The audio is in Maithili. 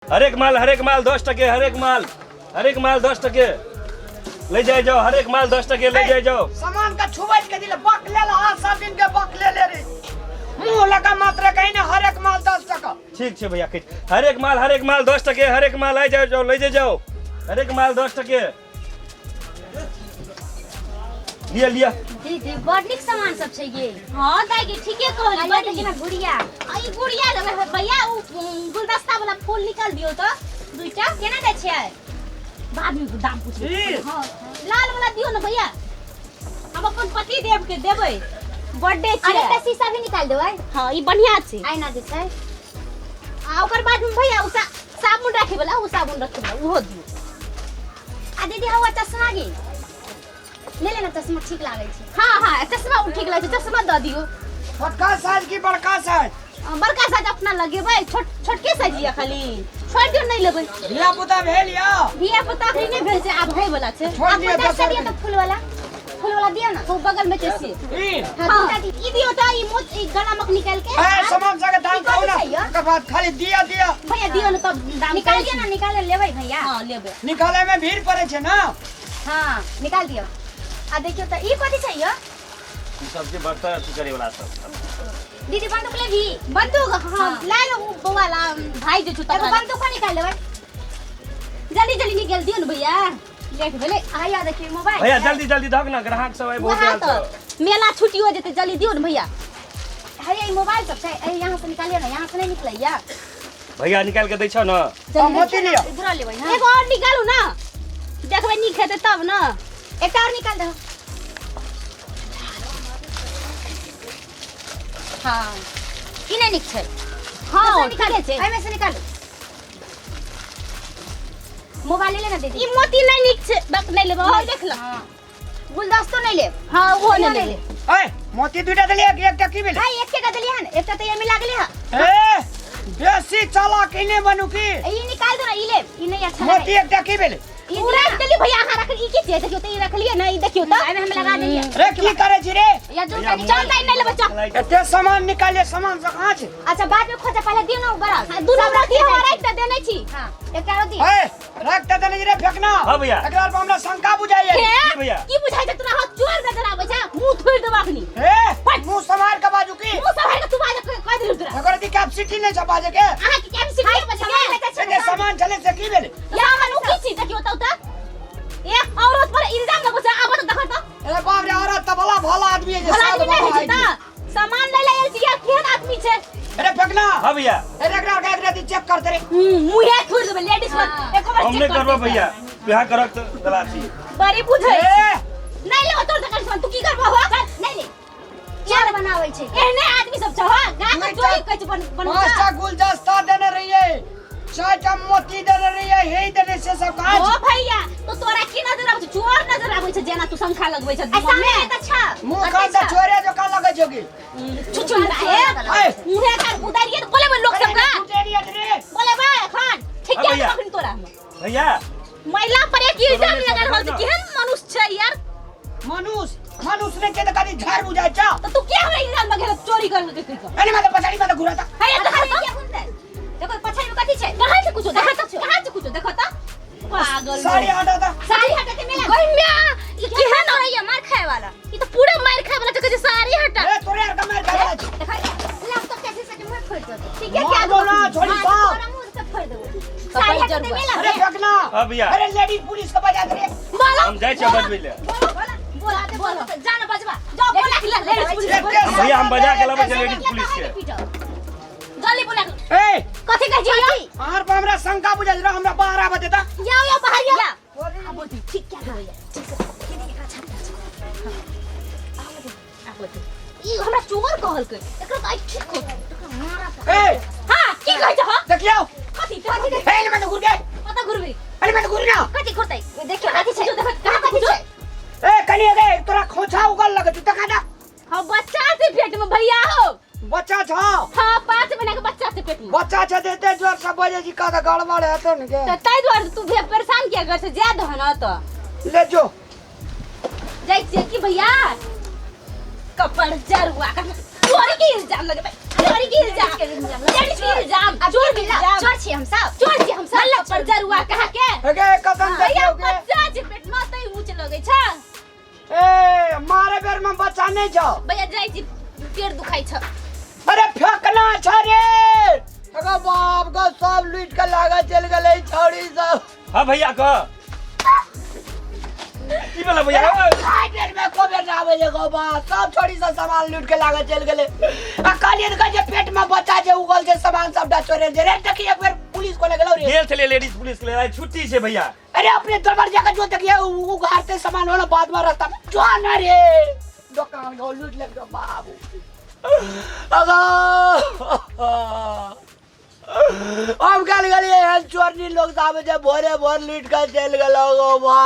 हरेक माल, हरेक माल 10 टके, हरेक माल, हरेक माल 10 टके, ले जाए जाओ। हरेक माल 10 टके, ले जाए जाओ। सामान का छुबैत के दिले बक ले ला, सब दिन के बक ले ले रे, मुंह लगा मात्र कहीं ना। हरेक माल 10 टका। ठीक छै भैया, ठीक। हरेक माल, हरेक माल 10 टके, हरेक माल, आ जाओ जाओ, ले जाए जाओ। हरेक माल 10 टके, लिया लिया। दीदी, बड़ नीक सामान सब छै ये। हाँ दाई के ठीके कहली। आ बड़ देखी नीक। ना गुड़िया। आ ई गुड़िया लेबै भैया, उ गुलदस्ता वाला फूल निकाल दियौ तऽ दुईटा। केना दै छियै? बाद में दाम पूछबै। ई। हाँ, लाल वाला दियौ ने भैया, हम अपन पति देव के देबै, बर्थडे अरे छै। एकटा शीशा भी निकाल देबै। हाँ, ई बढ़िया छै। आईना जे छै। आ ओकर बाद में भैया उ साबुन रखे वाला, उ साबुन रखे वाला उहो दियौ। आ दीदी, हवा चश्मा गे ले लेना, चश्मा ठीक लागै छै। हाँ हाँ, चश्मा उ ठीक लगै छै, चश्मा दऽ दियौ। छोटका साइज की बड़का साइज? बड़का साइज अपना लगेबै, छोट छोटके साइज यऽ, खाली छोड़ि दियौ, नहि लेबै। धिया पुता भेल या? धिया पुता अखनी नहि भेल छै, आब होय वाला छै। छोड़ आ दियौ गुलदस्ता 10 दियौ रुपया। तऽ फूल वाला, फूल वाला दियौ ना। ओ बगल में छै से। ई। हाँ, हाँ, दूटा दियौ। ई दियौ तऽ ई मोच, ई गला मक निकाल के। ए, सामान सबके दाम ई कहू कथी ना। छै यौ? ओकर बाद खाली दिया दिया। भैया, दियौ ने तब दाम निकाल कहै दियौ छी। ना, निकाल लेबै भैया। हाँ, लेबै। निकाले में भीड़ पड़े छै ना। हाँ, निकाल दियौ। आ देखियौ तऽ ई कथी छै यौ? ई सब जे बर्तन अथी करे वाला सब। दीदी, बंदूक लेबही? बंदूक? हाँ। हाँ। ला लो, उ बौआ ला, भाई जे छौ एगो तकरा। बंदूको निकाल लेबै। जल्दी जल्दी निकाल दियौ ने भैया, लेट भेलै। आया देखियौ मोबाइल। भैया, जल्दी जल्दी धक ना, ग्राहक सब आइ बहुत वहाँ आयल तऽ छौ। मेला छुट्टियो जेतै, जल्दी दियौ ने भैया। हे, ई मोबाइल सब छै। ए, यहाँ से निकालियो ना, यहाँ से नहीं निकलैया। भैया, निकाल के दै छौ ना। आ मोती लिअ। पूरा लेबै ना। एगो और निकालू ना, देखबै नीक हेतै तब ना। एकटा और निकाल दहो। हाँ, ई नहीं नीक छै। हाँ, दोसर निकाल। ठीके छै। एहिमे से निकालू। मोबाइल ले लेना दीदी। ई मोती नहीं नीक छै, बक, नहीं लेबै, और देख ल। हाँ, गुलदस्तो नहीं लेब। हाँ, ओहो इहो नहीं नहीं लेबै। ए, मोती दुईटा देलियै कि एकटा? की भेलै? भाई, एक देलियै हन, एकटा तऽ एहिमे लागले हन। ए, बेसी चालाक इने बनू की? ई निकाल दो ना, ई लेब, ई नहीं अच्छा। मोती एकटा की भेलै? ई उ राखि देली भैया, अहाँ रख। ई की छियै? देखियौ तऽ, ई रखलियै ने, ई देखियौ तऽ। एहिमे हम लगा देलियै। रे, की करे छी रे? या दू भैया, टा। चल दाइ, नहीं लेबै, चल। एते सामान निकालिए, सामान सब कहाँ छै? अच्छा, बाद में खोजे, पहले दियौ ना उ बड़ा। हाँ, दुनू सब मोती रखने हम जाइ राखि छी। तऽ देने छी। हाँ, एकटा आरो दियौ। ए, रख तऽ देने छी रे फेकना। हाँ भैया। एकरा पर हमरा शंका बुझाइए। हे, की भैया? की बुझाइ छै तोरा? हाथ चोर नजर आबै छै? मुंह थोड़ि देबौ अखनी। ए, फट। मुंह सम्हार के बाजू की। मुंह सम्हारि कऽ तू बाज, कह देलू तोरा। एकर दी कैपेसिटी नहीं छै बाजे के। अहाँ के कैपेसिटी नहीं बचे सामान के? बेचै छै। एते सामान चले से की भेलै? या मन उ की चीज? देखियौ तऽ, तऽ एक औरत पर इल्जाम लगो छै, आब तऽ देखो तऽ। ए बाप रे, औरत तऽ भला भला आदमी है जे भला साध आदमी नहीं बाबा होइ छै तऽ सामान लै लए आयल छी यार, केहन आदमी छै? अरे फेकना। हाँ भैया। अरे, एकरा के एकरा दी चेक करते रे। मुहे थोड़ि देबै लेडीज पर एको बार हम चेक नहीं करबो करतै। भैया, तू यहाँ करक तऽ तलाशी। बड़ी बुझै। ए। नहीं लेबो तोर दुकान से, तू की करबो हो? चल, नहीं ले, चोर बनाबै छै। एहने आदमी सब छौ गाय के चोरी कहै छै बन बनबै। 5टा गुलदस्ता देने रहिए, 4टा मोती देने रहिए, हे देने से सब कहाँ ओ छै? भैया, तो तोरा की नजर आबै छै? चोर नजर आबै छै, जेना तू शंखा लगबै छै आ दिमाग सामने में। तऽ अच्छा। मुँह कान तऽ छोड़े जकाँ लगै छौ की? छुछुंदरा ए। ए। मुहे कान उतारिए तऽ बोलेबै लोक सब का। छुटेरियत रे। बोलेबै एखन ठीक हाँ है। भैया। अखन तोरा हम भैया। महिला पर एक इल्जाम तोरा लगा रहल छै, नहि। केहन मनुष्य छै यार। मनुष्य मनुष्य ने के तऽ कनी झाड़ बुझाइ छौ। तऽ तू किया हमरा इल्जाम लगेला चोरी कर के कहि एने माते पछाड़ी माते घुरा हे देखा तऽ। किया घुमतै? देखो, पछाड़ी में कथी छै? कहाँ छै कुछो? देखा तऽ, कहाँ छै कुछो? देखा तऽ, पागल। साड़ी हटा तऽ। साड़ी हटेते मेला। गई म्या, ई केहन रहैया मार खाए वाला। ई तऽ पूरा मार खाय वाला छै, कहै छै साड़ी हटा। ए, तोरे आर के मार खाय वाला छै। देखा, लैपटॉप कैसे से मुंह फोड़ देतो। ठीक है। मार क्या दो ना छोड़ी हाँ, साहब। तोरा मुंह से फोड़ देबो। साड़ी हटेते मेला। अरे फेकना। हाँ भैया। अरे, लेडीज पुलिस के बजा दे रे। बोलो। हम जाइ छियै बजबै लए। बोलो बोलो बोला दे, बोलो जानो बजवा। जाओ, बोला के ले लेडीज पुलिस के। एते भैया, हम बजा के लाबै छियै सामान लेडीज पुलिस के। जल्दी बोला। ए। कथी कहै छियै? आर पर हमरा शंका बुझाइ रहा, हमरा बाहर आबऽ देता। जाओ जाओ, बाहर जाओ। या। आ बोलती ठीक क्या होइया? ठीक से दीदी, एकरा छाप आ बोलती, ई हमरा चोर कहलकै, एकरा तऽ आइ ठीक हो, एकरा मारा। ए। हां, की कहै छ? देखियौ। कथी कथी? ए, एने माते घुर के। कतऽ घुरबी? अरे, माते घुर ना। कथी घुरतै? देखियौ कथी छै। देखो, कहाँ कथी छै? ए, कनी गे, तोरा खोछा उगल लगै छौ, देखा दा। हाँ, बच्चा छै पेट में भैया हो। बच्चा छौ? हाँ, 5 महीना के बच्चा छै पेट में। बच्चा छै तऽ एते जोर से बजै छी का तऽ गड़बड़ हेतौ ने गे। तऽ ताहि दुआरे तू भे परेशान किया कर छै? जाय दह न तऽ। ले जो। जाइ छियै की भैया? कपड़ जरुआ तोरे के इल्जाम लगेबै। चोरी के इल्जाम, लेडीज के इल्जाम, चोर के इल्जाम। चोर छी हम सब। चोर छी हम सब। लल्ला पर जरुआ कहा के। अगे कदम भैया देखियो गे। बच्चा छै पेट में तै ऊंच लगै छै। ए मारे बेर में बच्चा नहीं छौ। भैया जाइ छी, पेट दुखाइ छ। अरे फेकना छ रे। अगे बाप गो, सब लूट के लागे चल गेलै छौड़ी सब। हाँ भैया कह की भेलै भैया? खाइ बेर में को बेर ना आबै छै गो बा, सब छोड़ी सब सामान लूट के लागे चल गेलै। आ कहलियै तऽ कहै छै पेट में बच्चा छै उगल छै, सामान सबटा चोरे छै रे। देखी एक बेर पुलिस को ले गेलौ रे। गेल छलियै लेडीज पुलिस के ले, आइ छुट्टी छै भैया। अरे अपने दरबार जाकर जो देखिए उघारते सामान हो ना बाद में रास्ता में जो ना रे दुकान को लूट ले गो बाबू। अगो हम कल गलिए हन चोरनी लोग साहब जे भोरे भोर लूट के चल गेलो गो बा।